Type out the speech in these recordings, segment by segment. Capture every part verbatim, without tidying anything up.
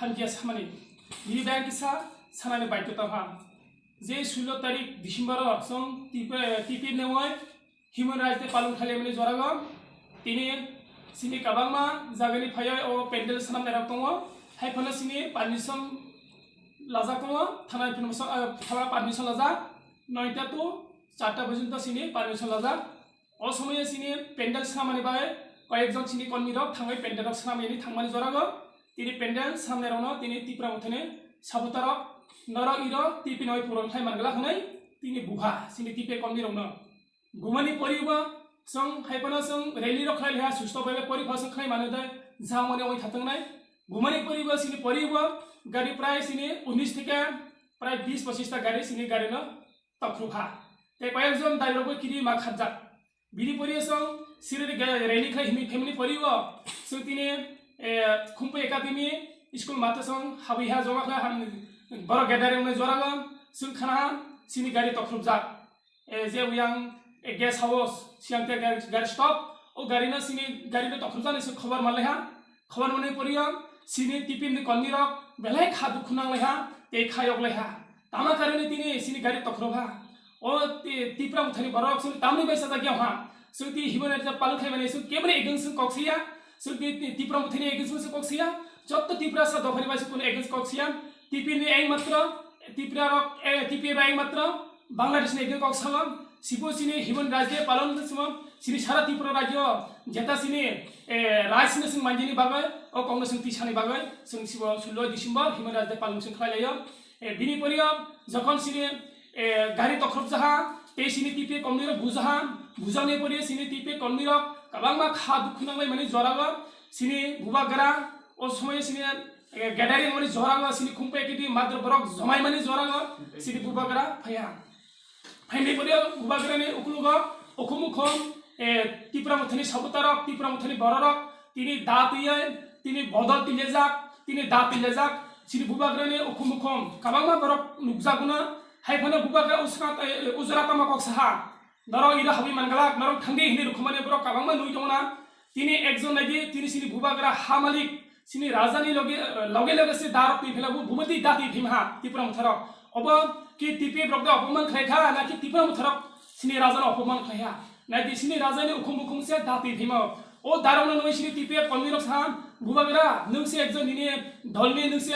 hamya samani. Bini bagwi kisa sanani baidhota ha. Je sulo tarik December o chwng T P, T P F ni wngwi Human Rights Day palon khlaimani jorago tini chini kwbangma jagani phaiwi o pandal swnamnairok tongo. Hai phano chini permission lajak tongo, thana permission, ah, thana permission lajak, noita to charta porjonto chini permission lajak. O somoyo chini pandal swnamani bagwi koyekjon chini kormirok thangwi pandalrok swnamyani thangmani jorago tini pandal swnamnairokno tini Tipra Mothani supporterrok norok iro T P noi phuron khlai mangla hwnwi tini buha chini T P kormirokno. Bumani poribo chwng hai phano chwng rally rok khlai liha susto bai bai pori phano chwng khlai mano de jamani oi thatwng nai. Bumani poribo chini poribo gari prai chini unis theke prai bis pochis ta gari chini gari no tokhru kha. Tei koyekjon dai rok bo kiri ma khatjak. Bini poribo chwng siri ga-, rally khlai himi family poribo chwng tini, eh, Khumpui Academy school mato chwng habwi ha jora khlai ham borok gathering ni jora chwng khana chini gari tokhrupjak. Eh, je uyang, eh, guest house, siyang te gari, gari stop, o gari no sini, gari no tokhorjani se khobor manlaiha, khobor manwi poriyo, sini T P F ni kormi rok belai kha dukhu nanglaiha, tei kha yoklaiha. Tama karone tini sini gari tokhorobha. O ti-, Tipra Mothani borok sini tamni bai sajak ya ha. Sini ti himani ta palung khaimani sini keboni against sini kok siya, sini ti, ti, Tipra Mothani against sini kok siya, jotto Tiprasa dophani bai sini kono against kok siya, T P F ni ekmatro, Tipra rok, eh, T P F bai ekmatro, Bangladesh ni ekdin kok salam, sibo chini Human Rights Day palon simo, chini sara Tripura rajyo, jeta chini, eh, rights no chwng manjini bagwi, o kok no chwng tisani bagwi, chwng sibo sulo December Human Rights Day palon chwng khlai laio. Eh, bini poriyo, jokhon chini, eh, gari tokhorop jaha, tei chini T P F kormi rok bujaha, bujakni poriyo chini T P F kormi rok, kwbangma kha dukhu nanglai mani jorago, chini bubagra, o somoyo chini, eh, gathering mani jorago, chini Khumpui Academy madra borok jomai mani jorago, chini bubagra phaiya. Phaini pore bubagrani ukulugo ukhum ukhum, eh, Tipra Mothani sabutarok, Tipra Mothani bororok, tini da twiwi, tini bodol twilajak, tini da twilajak, chini bubagrani ukhum ukhum. Kabangma borok nukjakno, hai phano bubagra usra, eh, ujra tama kok saha. Norok iro habwi mangalak, norok thangdi hinwi rukhumani borok kabangma nui tongna. Tini ekjon naidi, tini chini bubagra ha malik, chini rajani loge, loge loge se darok twi phela bu, bumati da twi phim ha, Tipra Motharok. Obo ki T P F rok da opoman khlai kha, na ki Tipra Motharok chini rajano opoman khlai ha? Naidi chini rajani ukhum bukhum se da twi phimo. O darokno nui chini T P F kormi rok sa, bubagra, nung se ekjon nini dolni nung se,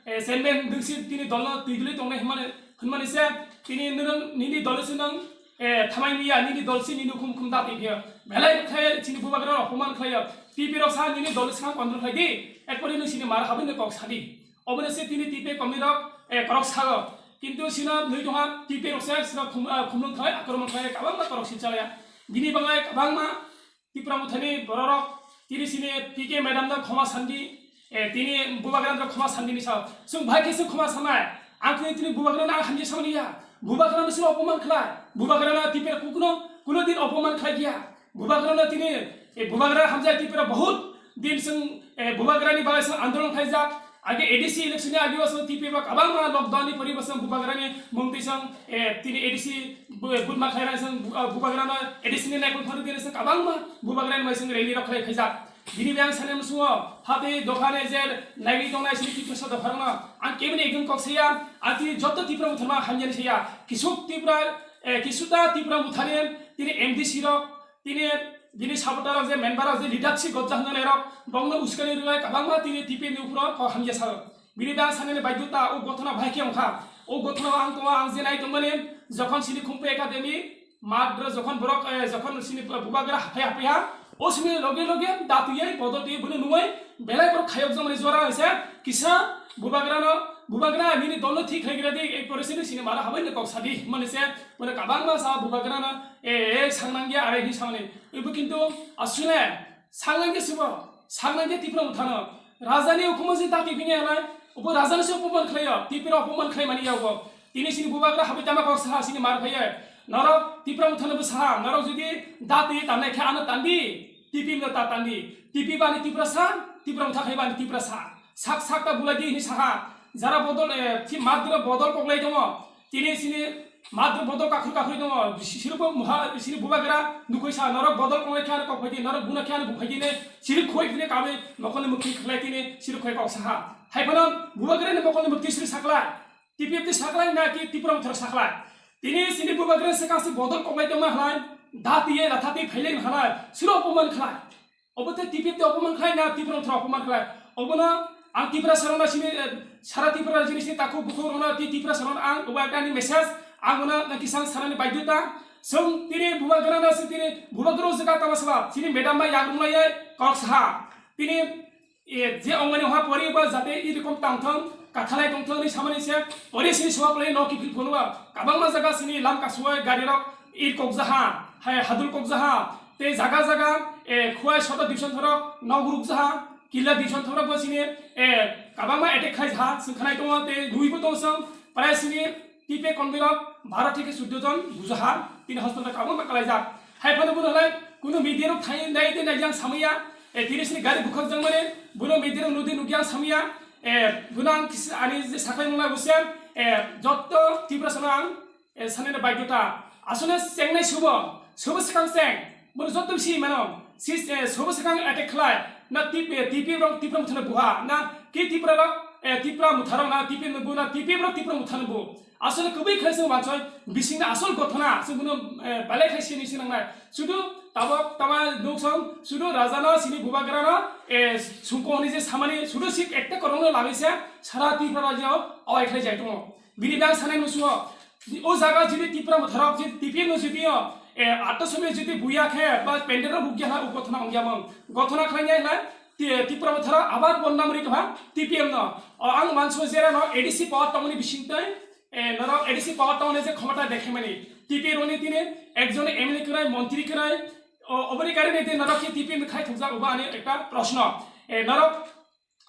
eh, chairman, nung se tini dolno twi gili tongnai hwnmani, hwnmani se tini nung, nini dolni se nung, eh, thamai miya, nini dol si nini ukhum ukhum da twi phiya. Belai khe chini bubagra rok opoman khlaiya. T P rok sa nini dol swkang control khlai di. Ekpori nung sini mar habwi nung kok sadi. Oboni se tini T P komni rok, eh, korok sago. Kintu sino nui tongha T P rok se sino khum-, ah, khumlung khlai, akromon khlai, kabangma korok si chalaya. Bini bangai kabangma Tipra Mothani bororok tini sini P K madam no khoma sandi, eh, tini bubagrano khoma sandi ni sao. Sung bhai khe sung khoma sanai. Ang tini tini bubagrano ang hamya samani ya. Bubagrano sung opoman khlai. Bubagrano Tipra kukuno kuno din opoman khlai ya. Bubagrano tini, eh, bubagra hamjai Tipra bahut din sung, eh, bubagrani bagwi sung andolon khlaijak. Age A D C election ni age o sung T P ba kabangma lockdown ni pori bo sung bubagrani mungtwi sung, eh, tini A D C bu-, budma khlairani sung bu-, ah, bubagrano A D C ni naikol phano tini sung kabangma bubagrani bai sung rally rok khlai khaijak. Bini bai ang sani musungo hati dophani je naigwi tongnai sini Tiprasa dopharokno ang kebini ekdom kok saya, ang tini joto Tipra Motharno hamjani saya. Kisuk Tipra, eh, kisuta Tipra Mothani tini M D C rok, tini bini supporter rok je member rok je leadership gojja hwnjanai rok bongno uskani rwnai kabangma tini T P ni uphuro kok hamya sao. Bini bai ang sanani baidhota o gothona bahai khe wngkha. O gothona ang tongo, ang je nai tongmani jokhon sini Khumpui Academy madra jokhon borok, eh, jokhon sini bubagra haphai haphai ha, o sini loge loge datuyai bodol twi bono nuwai belai borok khayok jomani jora hwse kisa bubagrano, bubagra nini dolno thik khlai gira di, ek pore sini sini mara habai ni kok sadi mani se bono kabangma sa bubagrano, eh, eh, sangnangya are hi samani. Ibu kintu asule sangnangya sibo, sangnangya Tipra Mothano. Rajani ukhumo si dati phini ala, ubo rajani se opoman khlaio, Tipra opoman khlai mani yago. Tini sini bubagra habai tama kok saha sini mar phaiye. Norok Tipra Mothano bo saha, norok jodi dati tanai khe ano tandi, T P no ta tandi. T P bani Tiprasa, Tipra Motha khai bani Tiprasa. Sak sak ta bulai di hini saha. Jara bodol, eh, si madra bodol koklai tongo. Tini sini madra bodol kakhur kakhur tongo. Si-, sirbo muha, sini bubagra nukui sa, norok bodol koklai khe ano kok phai di, norok buna khe ano buphai di ne. Siri khoi phine kami, nokol ni mukhi khlai tini, siri khoi kok saha. Hai phano Bubagrani mokolni mukti sri sakla, T P F T sakla na ki Tipra Mothani sakla. Tini sini Bubagrani se kasi bodol koklai tongma halai, dati ye latha ti phailai halai, suro opoman khalai. Obo te T P F T opoman khalai na Tipra Mothani opoman khalai. Obono ang Tipra sarona sini, eh, sara Tipra jini sini taku buku rona ti Tipra sarona ang obo ekta ni message ang ona na kisang sarani baidota. Song tini Bubagrana si tini Bubagra jaga tama sabab sini madam bai yagrung lai kok saha. Tini e, je ongmani ha pori ba jate i rokom tangthong, kathalai tongthong ni samani se, pori sini soba pore no kipil phunwa. Kabangma jaga sini lam kasua gari rok ir kokjaha, hai hadul kokjaha, te jaga jaga, e, khua soto division thorok, noguruk jaha, killa division thorok bo sini, e, kabangma attack khai jaha, sing khanai tongo, te nui bo tong song, prai sini, T P F konbirok baro theke chuddo jon bujaha, tini hospital kabangma kalaijak. Hai phano bono halai kunu media rok thai nai de nai yang samaya, e, tini sini gari bukhak jang mani, bono media rok nudi nudi yang samaya, e, bono ang kis-, ani je sakhai mungna buse, e, jotto Tripura sono ang, e, sanina baidota. Asole chengnai subo, subo swkang cheng, bono jotto bisi mano, si, e, subo swkang attack khlai, na T P, T P F rok Tripura Mothano buha, na ki Tripura rok, e, Tripura Motha rok na T P F no bu, na T P F rok Tripura Mothano bu. Asole kubui khe se wansoi bisingni asol gothona se bono, eh, belai khai sini sinangnai. Sudu tabok tama nuksong, sudu rajano sini bubagrano, eh, sungko hwnwi je samani sudu sik ekta korongno lagwi se sara Tripura rajyo awai khlai jai tongo. Bini bang sanai musuo, o jaga jodi Tripura Motharok jodi T P F no jodi o, eh, atta somoi jodi buya khe ba pendel rok bukya ha o gothona ongya mong. Gothona khlai nai hwnai Ti-, Tripura Motharo abar bonnam ri kha T P F no. O ang mansuo jera no A D C power tongmani bisingtwi, eh, norok A D C power tongmani je khomota dekhemani. T P F roni tini ekjon M L A kwrwi, montri kwrwi, o, oboni karone tini norok khe T P F ni khai thokjak obo ani ekta proshno. Eh, norok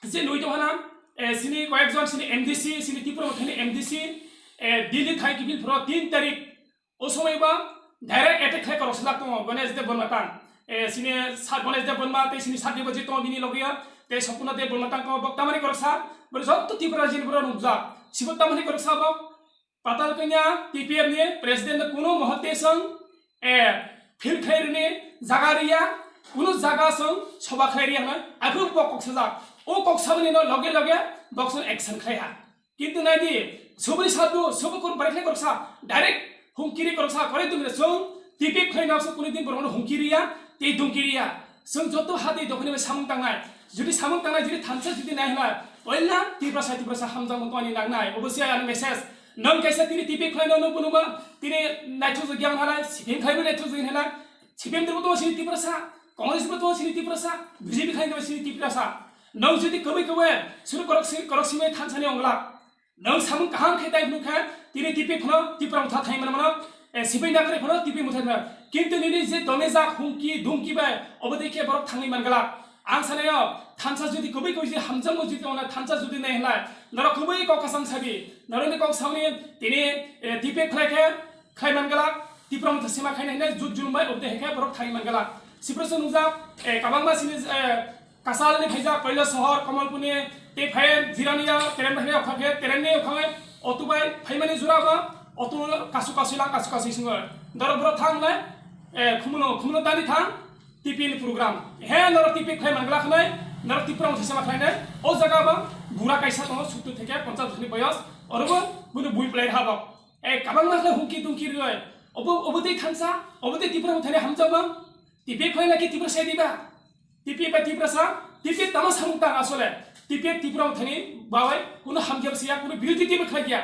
je nui tong hana, eh, sini koyekjon sini M D C, sini Tripura Mothani M D C, eh, Delhi thai kiphil phro tin tarik O somoi ba direct attack khlai korok sajak tongo Ganesh Dev Barma tang. E, sini sa Ganesh Dev Barma tei sini Satya Baji tongo bini logi ya. Tei Sapurna Dev Barma tang tongo bok tamani korok sa. Boro jotto Tripura jini boro nukjak. Sibo tamani korok sa bok Patal Kanya T P F ni president no kuno muhurte song, e, field khlai rini jaga riya, kuno jaga song soba khlai riya hwnwi aphuru bok kok sajak. O kok sabani no loge loge bok song action khlai ha. Kintu nai di, sobri sadu, sobo kon barai khlai koroksa, direct hungkiri koroksa, korai dungri song, T P F khlai noksa kunu din borokno hungkiri ya, tei dungkiri ya. Song joto hati dokhani bai samung tangnai. Jodi samung tangnai, jodi thansa jodi nai hwnai, poila Tiprasa, Tiprasa hamjakmung tongni nangnai. Obo se ani message. Nang kaisa tini T P F khlai no, no, bono ba, tini naithok jagya hwnai, C P M khlai bo naithok jagya hwnai. C P M debo to sini Tiprasa, Congress bo to sini Tiprasa, B J P khlai no sini Tiprasa. Nang jodi kwbwi kwbwi, suru korok si-, korok simai thansani onglak. Nwng samung kaham khe tai phunuk kha, tini T P F phano Tipra Motha thai mano mano, eh, sibai nakre phano T P F Motha thai mano. Kintu nini je done jak humki dhumki bai, obo dei khe borok thangwi man glak. Ang sanai o, thansa jodi kubui kubui je hamjakmung jodi ongna thansa jodi nai hwnai, norok kubui kok kasam sabi, norokni kok samni tini, eh, T P F khlai khe, khlai man glak, Tipra Motha sima khaina hinai jut julum bai, obo dei khe borok thangwi man glak. Sipro se nukjak, eh, kabangma sini, eh, Kasalni phaijak Kailasohor, Kamalpuni, tei phai Jirania, teren bai phai okha khe, terenni okha khe, otu bai phaimani jora ba, otu kasu kasu lang kasu kasu singo. Doro boro thang le, eh, khumuno, khumuno tani thang, T P ni program. He, noro T P khlai mangla khnai, noro Tipra Motha sema khlai nai, o jaga ba, bura kaisa tongo, suttu theke ponchash bochorni boyos, orobo, bunu bui play habok. Eh, kabangma khlai hungki tungki roi, obo, obo tei thansa, obo tei Tipra Mothani hamjakma, T P khlai na ki Tipra sai diba? T P F bai Tiprasa, T P F tamo samung tang asole. T P F Tipra Mothani bawai kuno hamjab siya, kuno birodhi tibo khlaiya.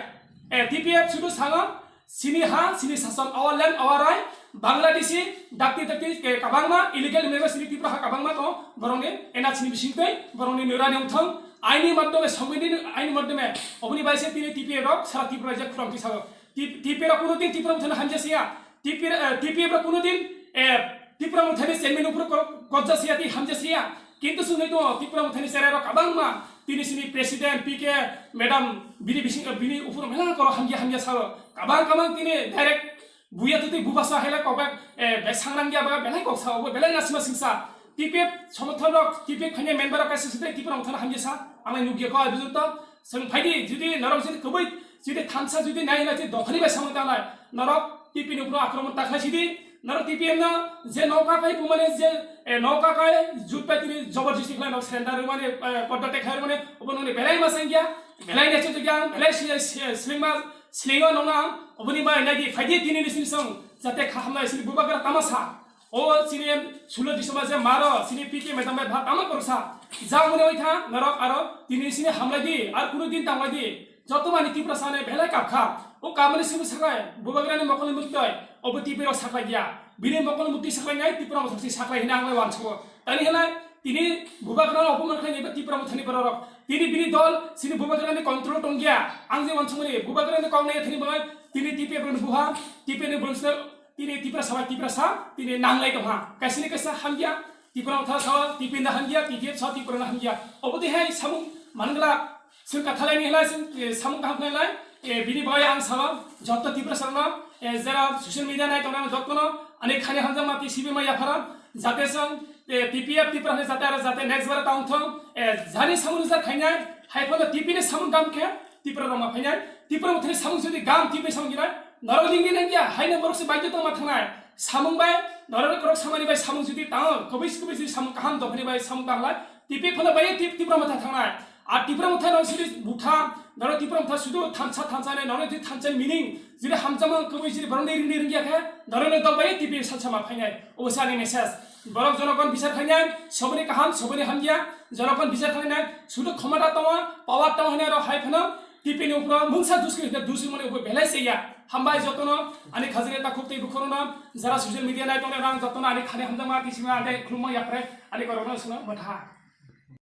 Eh, T P F sudu sango, sini ha, sini sason, our land, our right, Bangladeshi, dakti dakti, ke kabangma, illegal immigrant sini Tipra ha kabangma to, borongni, ena sini bisingtei, borongni nurani ungthong, aini madhyome, songwini aini madhyome, oboni baise tini T P F rok, sara Tipra je khurang ti sago. T-, T P F rok kuno tin Tipra Mothani hamjab siya, T P, eh, T P F rok kuno din, eh, Tipra Mothani chairman upor kor-, kobja siya, tei hamjak siya. Kintu swngnai tongo, Tipra Mothani cherai rok kabangma, tini sini president P K madam, bini bising, bini upor mela koro hamya hamya sao. Kabang kabang tini direct buya tuti bubasa hela kok bek, eh, bek sangrang ya ba belai kok sao, belai nasima singsa. T P F somorthon rok, T P F khanya member rok kaisa site Tipra Mothani hamya sa, ang nai nugya ko abijut to. Seng phaidi, jodi norok jodi kubui, jodi thansa jodi nai na, jodi dokhani bai samung tangnai, norok T P ni upor akromon ta khlai sidi, norok T P F no je nokha khai bumani je E, no kakai, jut pai tini jobor jisi khlai no surrender rwmani, e, podda tekhlai rwmani, obo noni belai ma sengya, belai ne chujagya, belai si, si, slingma, slingo nona, oboni bai nagi, phaidi tini ni sini song, jate kha hamlai sini bubagra tamasa. O chini sulo disoma je maro, chini P K madam bai bha tama korsa. Ja mone oi tha, norok aro tini sini hamlai di, ar kunu din tanglai di. Joto mani Tiprasa ne belai kapkha. O kamani sibu saklai, bubagrani mokol muktoi, obo T P rok saklai ya. Bini mokol mukti saklai ngai, Tipra motha si saklai hina anglai wansugo. Tani hela, tini bubagrani opoman khlai ngai Tipra mothani bororok. Tini bini dol, sini bubagrani control tongya. Ang je wansugo ni, bubagrani kong nai thani bangai, tini T P rok buha, T P ni bwrwsno, tini Tiprasa bai Tiprasa, tini nanglai tongha. Kaisini kaisa hamya, Tipra motha sawa, T P na hamya, T P F sawa, Tipra na hamya. Obo de hai samung mangla. Sir kathalai ni hela sing, eh, samung kaham khlai lai, eh, bini bai ang sawa, joto Tiprasa no, eh, jera social media nai tongnai joto no, ani khani hamjak ma T C B ma yaphara, jate sang, eh, T P F Tipra ni jate aro jate next bar tang thong, eh, jani samung jar khainai, hai phono T P ni samung gam khe, Tipra rok ma phainai, Tipra mothani samung jodi gam T P samung gina, norok lingni nangya, hai no borok se baidyo tongma thangnai, samung bai, norok korok samani bai samung jodi tang, kobis kobis jodi samung kaham dophani bai samung tang lai, T P phano bai Tip-, Tipra motha thangnai. A Tipra motha no sidi butha, noro Tipra motha sudu thansa thansa ne, noro di thansa meaning, jiri hamjama koboi jiri borok ni ringni ringya khe, noro ne dol bai T P salsa ma phainai. O sa ni message. Borok jonokon bichar khainai, soboni kaham, soboni hamya, jonokon bichar khainai, sudu khomata tongo, power tongo hwnwi aro hai phano T P ni upro mungsa duskri hwnwi dusi mani upro belai se ya. Hambai jotono, ani khajire ta khuk tei bukhorono, jara social media nai tongnai rang jotono ani khani hamjama tisima ande khulumma yapre, ani korokno suno motha.